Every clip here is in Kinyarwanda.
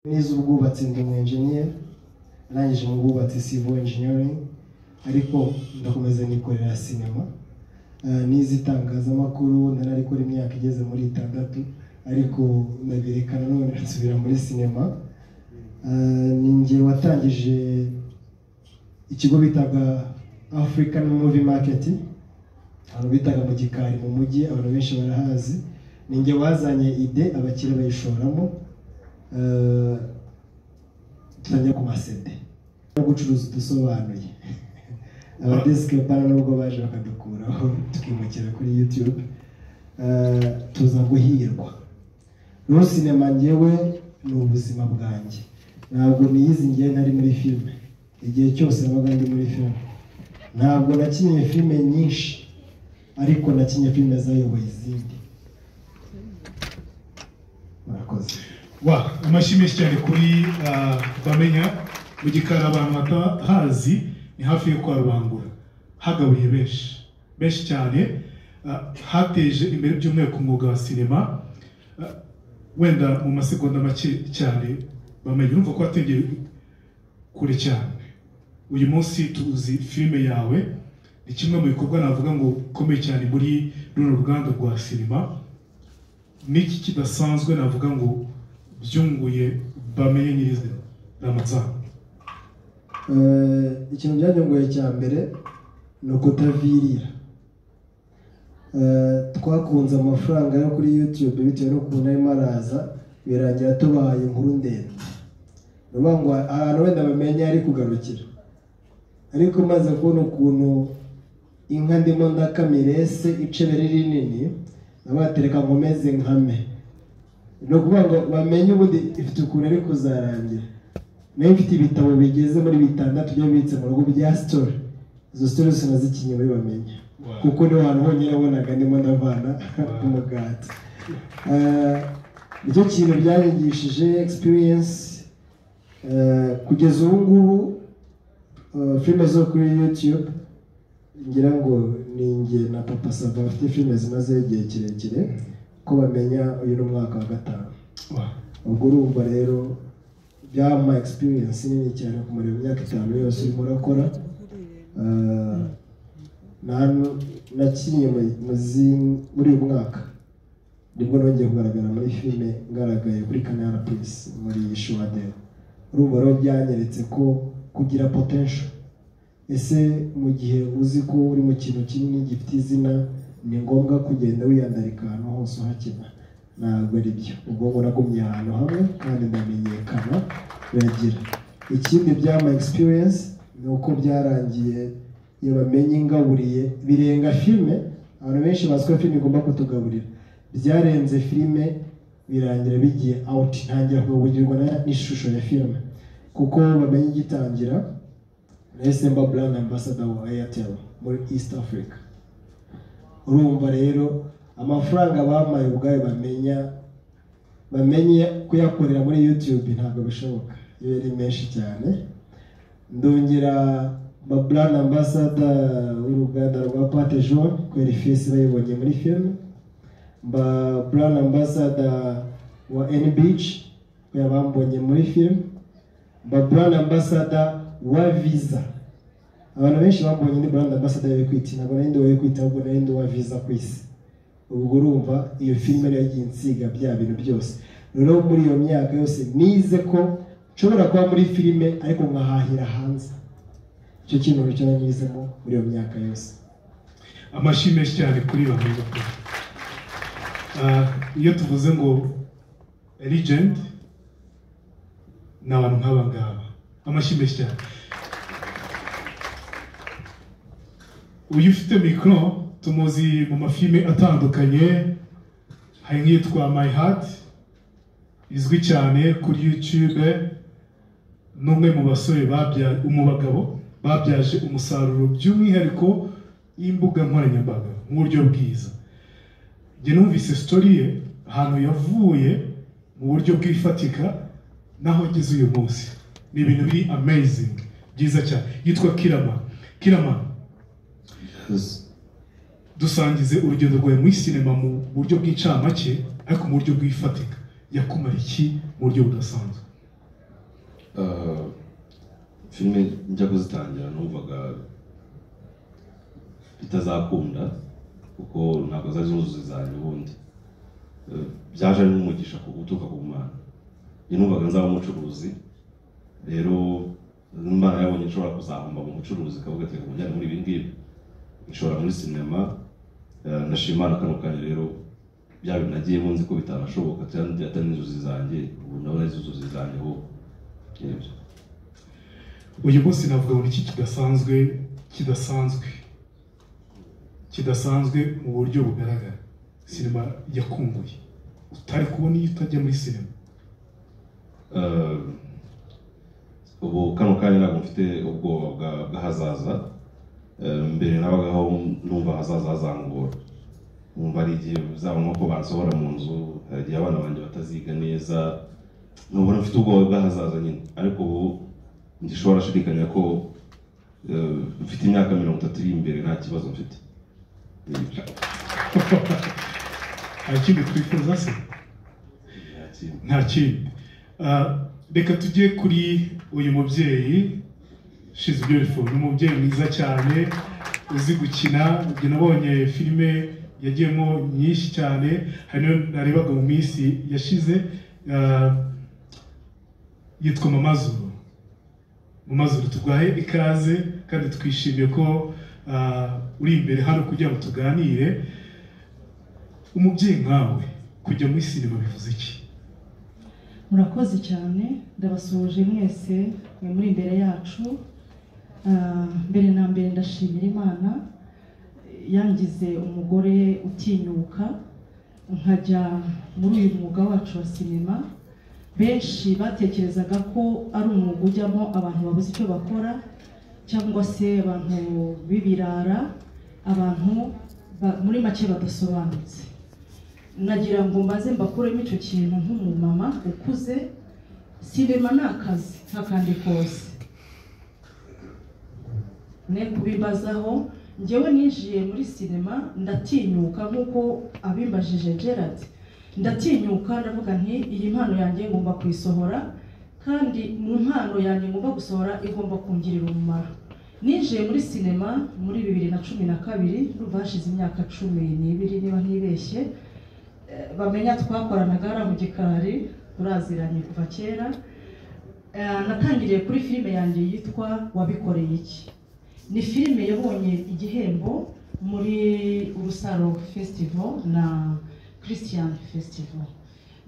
Nize ubwubatsi, ndi umu engineer, narangije mu bwubatsi, civil engineering, ariko ndakomeza nikorera sinema. Nize itangazamakuru, ndanarikora imyaka igeze muri 6, ariko ndabireka nanone nsubira muri sinema. Ni njye watangije ikigo bitaga African Movie Market, ahantu bitaga mu Gikari mu mujyi, abantu benshi barahazi. Ni njye wazanye idée, abakire bayishoramo. Dutangira ku ma CD no gucuruza udusobanuye, abadisike bana nubwo baje bakadukuraho tukimukira kuri YouTube. Tuza guhirwa. Rero sinema njyewe ni ubuzima bwanjye, ntabwo niyizi ngewe ntari muri filime. Igihe cyose nabaga ndi muri filime. Ntabwo nakinnye filime nyinshi, ariko nakinnye filime zayoboye izindi. Murakoze. Wa, amashyi menshi cyane kuri Bamenya. Mu Gikari, abantu batahazi, ni hafi yo kwa Rubangura. Hagaburiye benshi benshi cyane, hateje imbere by'umwihariko umwuga wa sinema. Wenda mu masegonda make cyane, Bamenya, urumva ko wategeye kure cyane. Uyu munsi tuzi filime yawe, ni kimwe mu bikorwa navuga ngo bikomeye cyane muri runo ruganda rwa sinema. N'iki kidasanzwe navuga ngo byunguye Bamenye nyirizina Ramazan? Ikintu byanyunguye cya mbere ni ukutavirira. Twakunze amafaranga yo kuri YouTube bitewe n'ukuntu arimo araza, birangira tubahaye inkuru ndende. Ni ukuvuga ngo ahantu wenda bamenya ari kugarukira, ariko maze kubona ukuntu inka ndimo ndakamirese icebe rinini, nabatereka nkomeze nkame. Ni ukuvuga ngo bamenye ubundi ifite ukuntu ari kuzarangira. Nayo mfite ibitabo bigeze muri 6 byabitse mu rugo bya story. Izo story zose nazikinye muri Bamenya, kuko niho hantu honyine nabonaga ndimo ndavana umugati. Nicyo kintu byanyigishije experience. Kugeza ubu ngubu, filime zo kuri YouTube, ngira ngo ni njye na Papa Sava bafite filime zimaze igihe kirekire, ko Bamenya uyu ni umwaka wa 5. Ubwo urumva rero byampa experience nini cyane kumara imyaka 5 yose urimo urakora. Nakinnye muri uyu mwaka nibwo nongeye kugaragara muri filime, ngaragaye kuri Canal Plus muri Shuwadel. Urumva rero byanyeretse ko kugira potential, ese mu gihe uzi ko uri mu kintu kinini gifite izina, ni ngombwa kugenda wiyandarika ahantu hose uhakina? Ntabwo ari byo. Ubwo ngo nagumye ahantu hamwe kandi ndamenyekana, biragira. Ikindi byampa experience ni uko byarangiye iyo bamenye ingaburiye birenga filime. Abantu benshi bazi ko filime igomba kutugaburira, byarenze filime, birangira bigiye out, ntangira kugaburirwa n'ishusho ya filime. Kuko Bamenye igitangira nahise mba brand ambassador wa Airtel muri East Africa. Urumva rero amafaranga bampaye ubwayo, bamenya bamenye kuyakorera muri YouTube ntabwo bishoboka, iyo ari menshi cyane. Ndongera ba brand ambassador w'uruganda rwa Pate Jaune kubera ifesi bayibonye muri filime, mba brand ambassador wa N Beach kubera bambonye muri filime, mba brand ambassador wa Visa. Abantu benshi bambonye ndi brand ambassador ya Equity, ntabwo nari ndi uwa Equity, ahubwo nari ndi uwa Visa ku isi. Ubwo urumva iyo filime yari yagiye insiga bya bintu byose. Rero muri iyo myaka yose nize ko nshobora kuba muri filime ariko nkahahira hanze. Icyo kintu nicyo nanyuzemo muri iyo myaka yose. Amashyi menshi cyane kuri Bamenya. Iyo tuvuze ngo legend, ni abantu nk'aba ngaba. Amashyi menshi cyane. Uyu ufite mikoro tumuzi mu mafilime atandukanye, hari nk'iyitwa My Heart izwi cyane kuri YouTube. N'umwe mu basore mu bagabo babyaje umusaruro by'umwihariko imbuga nkoranyambaga mu buryo bwiza. Njye numvise story ye, ahantu yavuye mu buryo bw'ifatika naho ageze uyu munsi, ni ibintu biri amazing, byiza cyane. Yitwa Kirama. Kirama, dusangize urugendo rwawe muri sinema mu buryo bw'incamake, ariko mu buryo bw'ifatika yakumara iki mu buryo budasanzwe? Filime njya kuzitangira numvaga bitazakunda kuko ntabwo zari inzozi zanjye ubundi. Byaje ari nk'umugisha guturuka ku Mana. Njye numvaga nzaba umucuruzi, rero Imana yabonye nshobora kuzahomba mu bucuruzi ikavuga ati reka njyane muri ibi ngibi, nshobora muri sinema. Ndashima Imana kano kanya rero bya bintu nagiyemo nzi ko bitanashoboka cyangwa atari inzozi zanjye, ubu ndabona ari inzozi zanjye ahubwo. Nibyo. Uyu munsi navuga ngo iki kidasanzwe mu buryo bugaragara, sinema yakunguye utari kubona iyo utajya muri sinema. Ubu kano kanya ntabwo mfite ubwoba bw'ahazaza. Mbere nabagaho numva ahazaza hazangora, numva ari igihe bizaba nko bansohora mu nzu, hari igihe abana banjye bataziga neza, nkabona mfite ubwoba bw'ahazaza nyine. Ariko ubu ndishobora gushidikanya ko mfite imyaka 30 iri imbere nta kibazo mfite. Nta kindi twifuza se? Nta kindi. Reka tujye kuri uyu mubyeyi. She's beautiful, ni umubyeyi mwiza cyane uzi gukina. Njye nabonye filime yagiyemo nyinshi cyane, hari niyo narebaga mu minsi yashize, yitwa Mama Zuru. Mama Zuru, tuguhaye ikaze kandi twishimiye ko uri imbere hano kugira ngo tuganire. Umubyeyi nkawe kujya muri sinema bivuze iki? Murakoze cyane, ndabasuhuje mwese mwe muri imbere yacu. Mbere na mbere ndashimira Imana yangize umugore utinyuka nkajya muri uyu mwuga wacu wa sinema. Benshi batekerezaga ko ari umwuga ujyamo abantu babuze icyo bakora, cyangwa se abantu b'ibirara, abantu muri make badasobanutse. Nagira ngo mbaze mbakuremo icyo kintu nk'umumama ukuze. Sinema ni akazi nk'akandi kose, ne kubimbazaho. Njyewe ninjiye muri sinema ndatinyuka, nk'uko abimbajije Gerard, ndatinyuka ndavuga nti iyi mpano yanjye ngomba kuyisohora, kandi mu mpano yanjye ngomba gusohora igomba kungirira umumaro. Ninjiye muri sinema muri 2012, ndumva hashize imyaka 12 niba ntibeshye. Bamenya twakoranaga hariya mu gikari, turaziranye kuva kera. Natangiriye kuri filime yanjye yitwa Wabikoreye Iki. Ni filime yabonye igihembo muri Urusaro Festival na Christian Festival.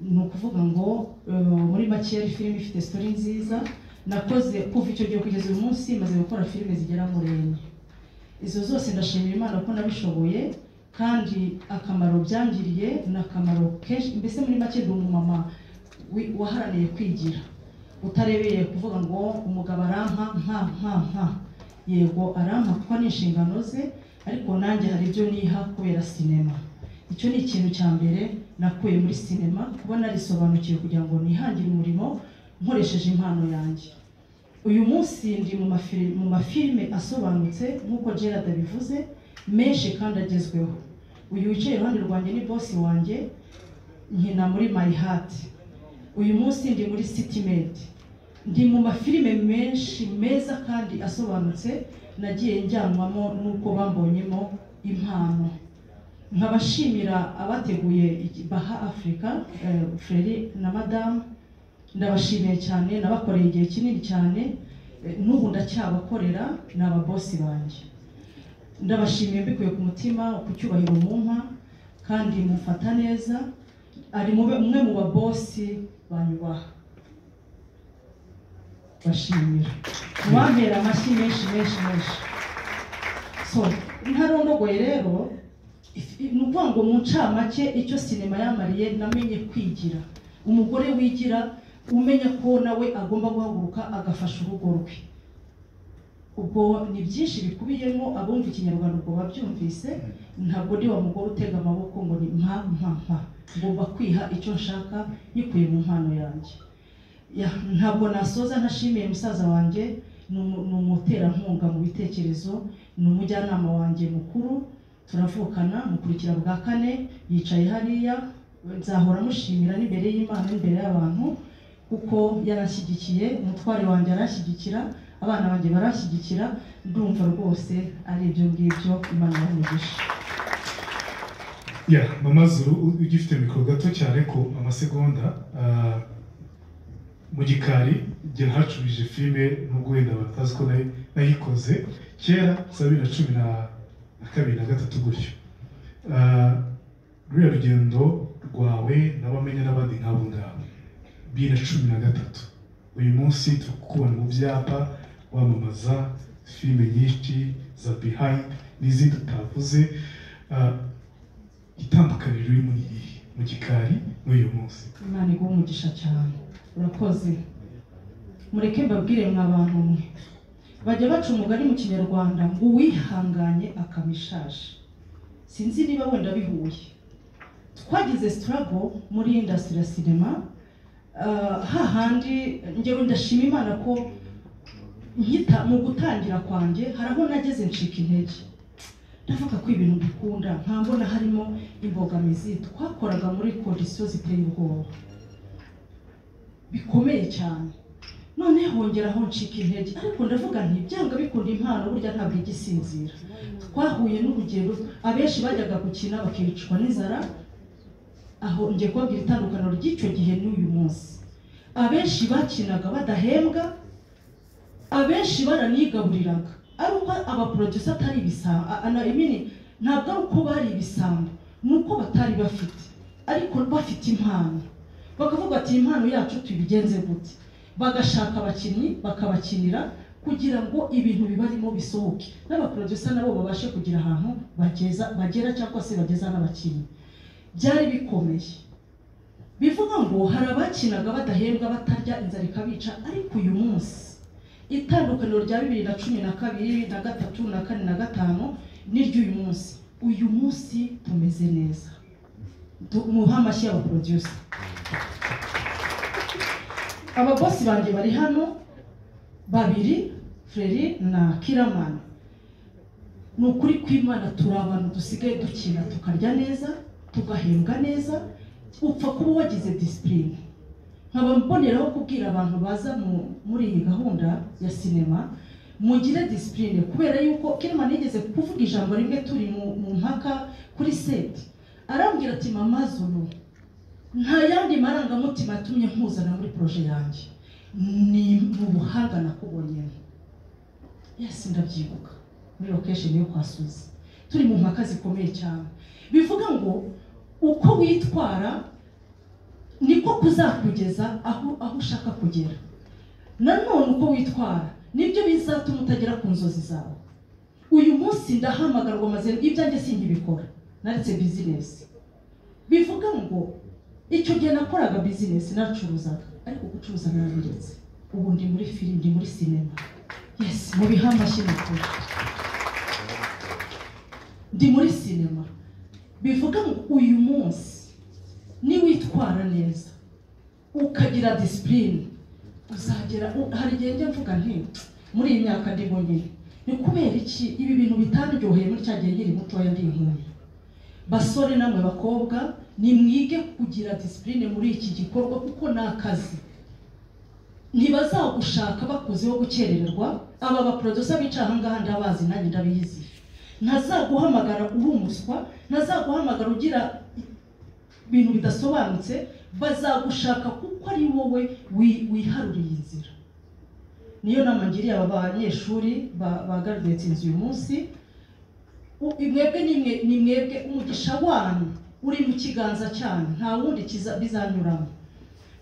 Ni ukuvuga ngo muri make yari filime ifite story nziza. Nakoze kuva icyo gihe kugeza uyu munsi maze gukora filime zigera muri 4. Izo zose ndashimira Imana ko nabishoboye, kandi akamaro byangiriye ni akamaro kenshi. Mbese muri make ndi umumama waharaniye kwigira, utarebeye kuvuga ngo umugabo arampa mpa mpa mpa. Yego arampa kuko ni inshingano ze, ariko nanjye hari ibyo niha kubera sinema. Icyo ni ikintu cya mbere nakuye muri sinema, kuba narisobanukiwe kugira ngo nihangire umurimo nkoresheje impano yanjye. Uyu munsi ndi mu mafilime asobanutse nk'uko Gerard abivuze, menshi kandi agezweho. Uyu wicaye iruhande rwanjye ni boss wanjye, nkina muri My Heart. Uyu munsi ndi muri City Maid. Ndi mu mafilime menshi meza kandi asobanutse, nagiye njyanwamo n'uko bambonyemo impano. Nkabashimira abateguye Baha Africa, Frere na Madame, ndabashimiye cyane, nabakoreye igihe kinini cyane, n'ubu ndacyabakorera, ni ababosi banjye. Ndabashimiye mbikuye ku mutima ku cyubahiro mumpa, kandi mufata neza. Ari umwe mu babosi banyubaha, bashimira wampera amashyi menshi menshi menshi. So ntarondogoye rero, ni ukuvuga ngo mu ncamake icyo sinema yamariye, namenye kwigira. Umugore wigira umenya ko nawe agomba guhaguruka agafasha urugo rwe. Ubwo ni byinshi bikubiyemo, abumva ikinyarwanda ubwo babyumvise. Ntabwo ndi wa mugore utega amaboko ngo ni mpa mpa mpa, ngomba kwiha icyo nshaka nyikuye mu mpano yanjye. Ntabwo nasoza ntashimiye musaza wanjye, ni umuterankunga mu bitekerezo, ni umujyanama wanjye mukuru, turavukana, mukurikira bwa kane, yicaye hariya. Nzahora mushimira n'imbere y'Imana n'imbere y'abantu, kuko yarashyigikiye, umutware wanjye arashyigikira, abana banjye barashyigikira, ndumva rwose ari ibyo ngibyo. Imana ibahe. Ya Mama Zulu, ugifite mikoro gato cyane ko amasegonda, mu gikari njye nahacuruje filime, nubwo wenda batazi ko nayikoze kera za 2012 na 3 gutyo. Ruriya rugendo rwawe n'abamenya n'abandi nk'abo ngabo 2013, uyu munsi turi kukubona mu byapa wamamaza filime nyinshi za Behind n'izindi utavuze. Itandukaniro riri muri iyi mu gikari n'uyu munsi? Imana iguhe umugisha cyane, urakoze. Mureke mbabwire mwa bantu mwe, bajya baca umugani mu Kinyarwanda ngo uwihanganye akamishaje. Sinzi niba wenda bihuye. Twagize struggle muri industry ya sinema, hahandi njyewe ndashima Imana ko nkita mu gutangira kwanjye hari aho nageze ncika intege, ndavuga ko ibintu mbikunda nkambona harimo imbogamizi. Twakoraga muri conditions ziteye ubwoba bikomeye cyane, noneho hongeraho ncika intege, ariko ndavuga nti byanga bikunda impano burya ntabwo ijya isinzira. Twahuye n'urugendo, abenshi bajyaga gukina bakicwa n'inzara. Aho ngiye kubabwira itandukaniro ry'icyo gihe n'uyu munsi. Abenshi bakinaga badahembwa, abenshi baranigaburiraga ari uko abaproducer atari ibisambo, ntabwo ari uko bari ibisambo, ni uko batari bafite, ariko bafite impano, bakavuga ati impano yacu tubigenze gute, bagashaka abakinnyi bakabakinira kugira ngo ibintu bibarimo bisohoke, n'abaproducer nabo babashe kugira ahantu bageza, bagera cyangwa se bageza n'abakinnyi. Byari bikomeye, bivuga ngo hari abakinaga badahembwa, batarya, inzara ikabica. Ariko uyu munsi itandukaniro rya 2012 na 3 na 4 na 5 n'iry'uyu munsi, uyu munsi tumeze neza. Muhe amashyi y'abaproducer. Ababosi banjye bari hano babiri, Freri na Kiramani. Ni ukuri kw'Imana turi abantu dusigaye dukina tukarya neza, tugahembwa neza, upfa kuba wagize discipline. Nkaba mboneraho kubwira abantu baza muri iyi gahunda ya sinema, mugire discipline, kubera yuko Kiramani yigeze kuvuga ijambo rimwe turi mu mpaka kuri set, arambwira ati Mama Zulu, nta yandi marangamutima yatumye nkuzana muri projet yanjye, ni mu buhanga nakubonyemo. Yes, ndabyibuka muri location yo kwa Suzy, turi mu mpaka zikomeye cyane. Bivuga ngo uko witwara niko kuzakugeza aho ushaka kugera. Nanone uko witwara nibyo bizatuma utagera ku nzozi zawe. Uyu munsi ndahamagarwa maze ibyanjye sinkibikora, naretse business. Bivuga ngo icyo gihe nakoraga business, nacuruzaga, ariko gucuruza narabiretse. Ubu ndi muri film, ndi muri sinema. Yes, mu bihamashyi makuru ndi muri sinema. Bivuga ngo uyu munsi niwitwara neza ukagira discipline uzagera. Hari igihe njya mvuga nti muri iyi myaka ndimo nyine, ni kubera iki ibi bintu bitaryoheye muri cya gihe nkiri mutoya ndi inkumi? Basore namwe bakobwa, nimwige kugira discipline muri iki gikorwa, kuko ni akazi. Ntibazagushaka bakuzeho gukerererwa. Aba baproducer bica aha ngaha ndabazi, nanjye ndabizi. Ntazaguhamagara uri umuswa, ntazaguhamagara ugira ibintu bidasobanutse, bazagushaka kuko ari wowe wiharuriye inzira. Niyo nama ngiriye aba banyeshuri bagraduate inzu uyu munsi, mwebwe ni mwebwe umugisha wanyu uri mu kiganza cyanyu, nta wundi bizanyuramo.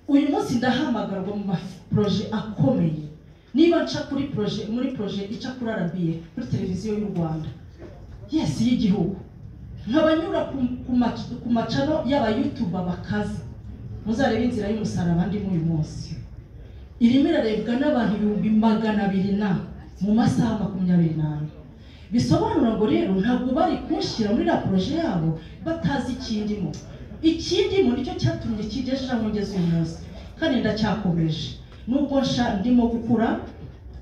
Uyu munsi ndahamagarwa mu maproje akomeye. Niba nca kuri projet, muri projet ica kuri RBA, kuri televiziyo y'u Rwanda, yes, y'igihugu, nkabanyura ku macano y'aba YouTuber bakaze. Muzarebe inzira y'umusaraba ndimo uyu munsi, irimo irarebwa n'abantu 200,000 na mu masaha 24. Bisobanura ngo rero ntabwo bari kunshyira muri la projet yabo batazi ikindimo. Ikindimo nicyo cyatumye kigejeje aho ngeze uyu munsi, kandi ndacyakomeje. Nubwo nsha ndimo gukura,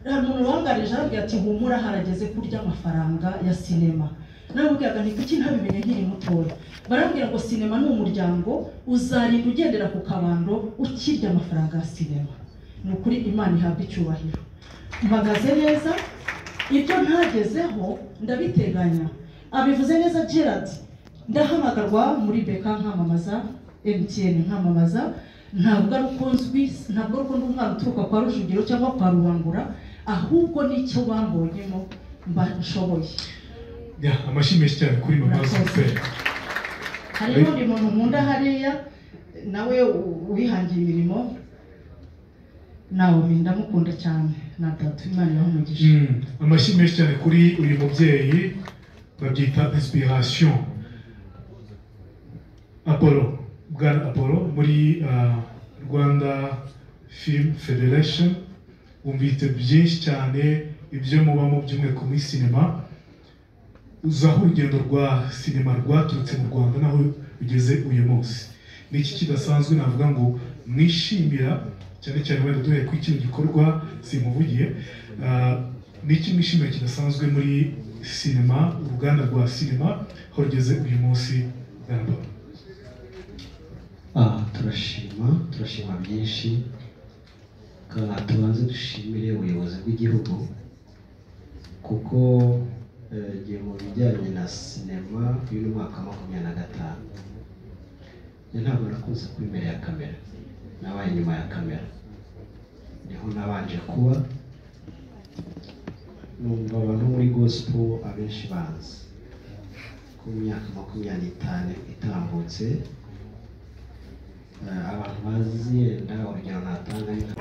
hari umuntu wangarije arambwira ati humura harageze kurya amafaranga ya sinema. Narababwiraga nti kuki ntabimenye nkiri mutoya? Barambwira ngo sinema ni umuryango, uzarinda ugendera ku kabando ukirya amafaranga ya sinema. Ni ukuri Imana ihabwa icyubahiro. Mpagaze neza, ibyo ntagezeho ndabiteganya. Abivuze neza Gerard, ndahamagarwa muri Beka nkamamaza, MTN nkamamaza. Ntabwo ari uko nzwi, ntabwo ari uko ndi umwana uturuka kwa Rujugiro cyangwa kwa Rubangura, ahubwo nicyo bambonyemo mba nshoboye. Amashyi menshi cyane kuri mama Super. Hari n'undi muntu nkunda hariya nawe wihangiye imirimo, nawe ndamukunda cyane na data, Imana ibahe umugisha. Amashyi menshi cyane kuri uyu mubyeyi, babyita inspiration. Apollo, bwana Apollo muri Rwanda Film Federation, wumvise byinshi cyane ibyo mubamo by'umwihariko muri sinema. Uzaho urugendo rwa sinema rwaturutse mu Rwanda naho ugeze uyu munsi, ni iki kidasanzwe navuga ngo mwishimira cyane cyane wenda duhereye kuri kino gikorwa simuvugiye, ni iki mwishimira kidasanzwe muri sinema, uruganda rwa sinema aho rugeze uyu munsi, bwana Apollo? Turashima byinshi. Tubanze dushimire ubuyobozi bw'igihugu, kuko igihe mu bijyanye na sinema uyu ni umwaka wa 25, ntabwo nakunze kuba imbere ya kamera, nabaye inyuma ya kamera, niho nabanje kuba. Numva abantu muri gospel abenshi banzi ku myaka 25 itambutse, abantu bazi yenda urugero natanga ni nka